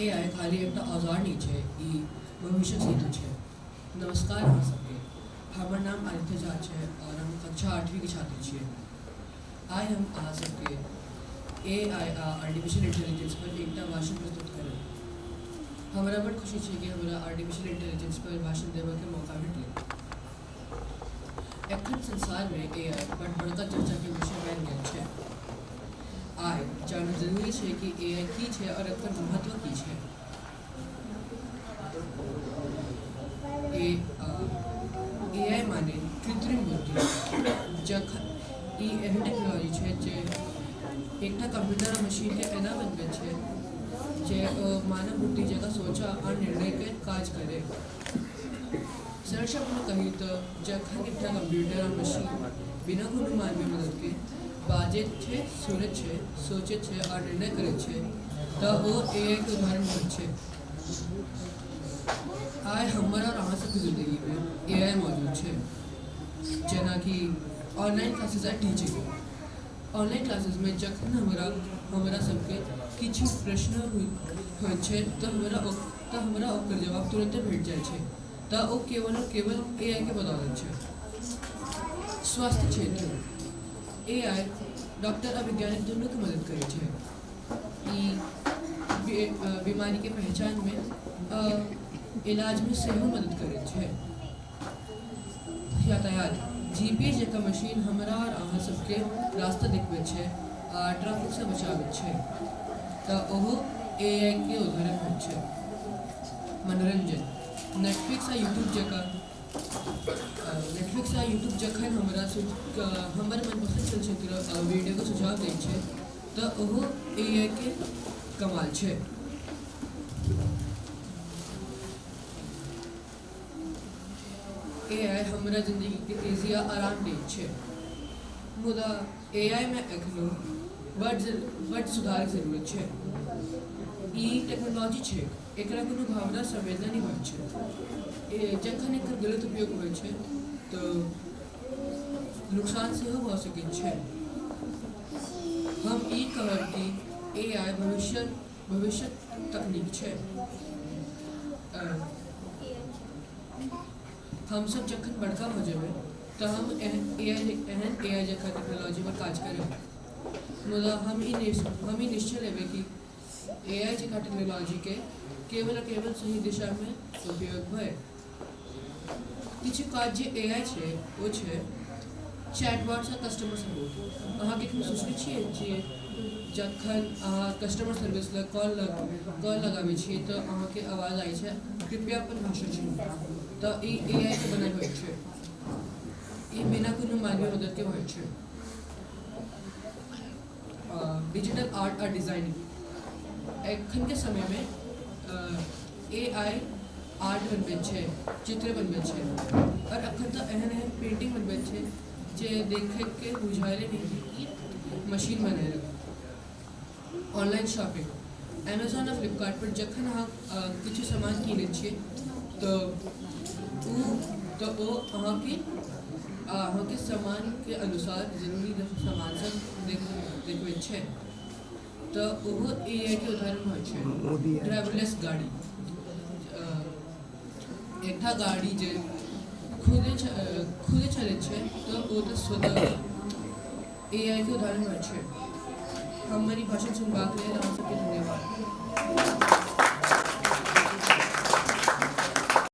AI खाली एकटा औजार नहि छै, ई भविष्यक सेतु छै। नमस्कार अहाँ सबके। हमर नाम आदित्य झा छै और हम कक्षा 8वीं के छात्र छियै। आइ हम अहाँ सबके एआई आ आर्टिफिशियल इंटेलिजेंस पर एकटा भाषण प्रस्तुत करब। हमरा बड्ड खुशी छै कि हमरा आर्टिफिशियल इंटेलिजेंस पर भाषण देबऽके मौका भेटलै। एखन संसारमे एआई बड्ड बड़का चर्चाके विषय बनि गेल छै। आइ जानब जरूरी छै कि एआई की छै और एकर महत्व की छै। ए एआई माने कृत्रिम बुद्धि। जखन ई एहन टेक्नोलॉजी छै जे एकटा कंप्यूटर आ मशीनके एना बनबै छै जे मानव बुद्धि जकाँ सोचऽ आ निर्णयके काज करै। सरल शब्दमे कही तऽ जखन एकटा कंप्यूटर आ मशीन बिना कोनो मानवीय मददके बाजैत छै, सुनैत छै, सोचैत छै आ निर्णय करैत छै तऽ ओ एआई के उदाहरण होइ छै। आइ हमर आओर अहाँ सबके जिन्दगीमे एआई मौजूद छै, जेनाकि ऑनलाइन क्लासेस आ टीचिंग। ऑनलाइन क्लासेसमे जखन हमरा हमरा सबके किछु प्रश्न होइ छै तऽ हमरा ओकर जवाब तुरन्ते भेट जाइ छै, तऽ ओ केवल आओर केवल एआई के बदौलत छै। स्वास्थ्य क्षेत्र, एआई डॉक्टर आ वैज्ञानिक दुनूके मदद करै छै। ई बीमारीके पहचानमे, इलाजमे सेहो मदद करै छै। यातायात, जीपीएस जकाँ मशीन हमरा आओर अहाँ सबके रास्ता देखबै छै आ ट्रैफिकसँ बचाबै छै, तऽ ओहो एआई के उदाहरण होइ छै। मनोरञ्जन, नेटफ्लिक्स आ यूट्यूब जखन हमरा हमर मनपसन्द चलचित्र आ वीडियोके सुझाव दै छै तऽ ओहो एआई के कमाल छै। एआई हमरा जिन्दगीके तेजी आ आराम दै छै, मुदा एआईमे एखनो बड्ड बड्ड सुधारक जरूरत छै। ई टेक्नोलॉजी छै, एकरा कोनो भावना संवेदना नहि होइ छै। जखन एकर गलत उपयोग होइ छै तऽ नुकसान सेहो भऽ सकैत छै। हम ई कहब कि एआई भविष्यक तकनीक छै। हमसब जखन बड़का भऽ जेबै तऽ हम एआई एहन एआई जकाँ टेक्नोलॉजी पर काज करब, मुदा हम ई निश्चय लेबै कि एआई जकाँ टेक्नोलॉजीके केवल आ केवल सही दिशामे उपयोग होय। किछु काज जे एआई छै ओ छै चैटबॉट्स आ कस्टमर सपोर्ट। अहाँ कखनो सोचने छियै जे जखन अहाँ कस्टमर सर्विस लग कॉल लगाबै छियै तऽ अहाँके आवाज आबै छै, "कृपया अपन भाषा चुनू"? तऽ ई एआई के बनल होइ छै। ई बिना कोनो मानवीय मददके होइ छै। डिजिटल आर्ट आ डिजाइनिंग, एखनके समयमे एआई आर्ट बनबै छै, चित्र बनबै छै आओर एखन तऽ एहन एहन पेंटिंग बनबै छै जे देखैके बुझाइले नहि कि ई मशीन बनेलक। ऑनलाइन शॉपिंग, एमेजॉन आ फ्लिपकार्ट पर जखन अहाँ किछु सामान कीनै छियै तऽ ओ अहाँके अहाँके सामानके अनुसार जरूरी सामान सब देखबै छै, तऽ ओहो एआई के उदाहरण होइ छै। ड्राइवरलेस गाड़ी, एकटा गाड़ी जे खुदे चलै छै तऽ ओ तऽ स्वतः एआई के उदाहरण होइ छै। हमर ई भाषण सुनबाक लेल अहाँ सबके धन्यवाद।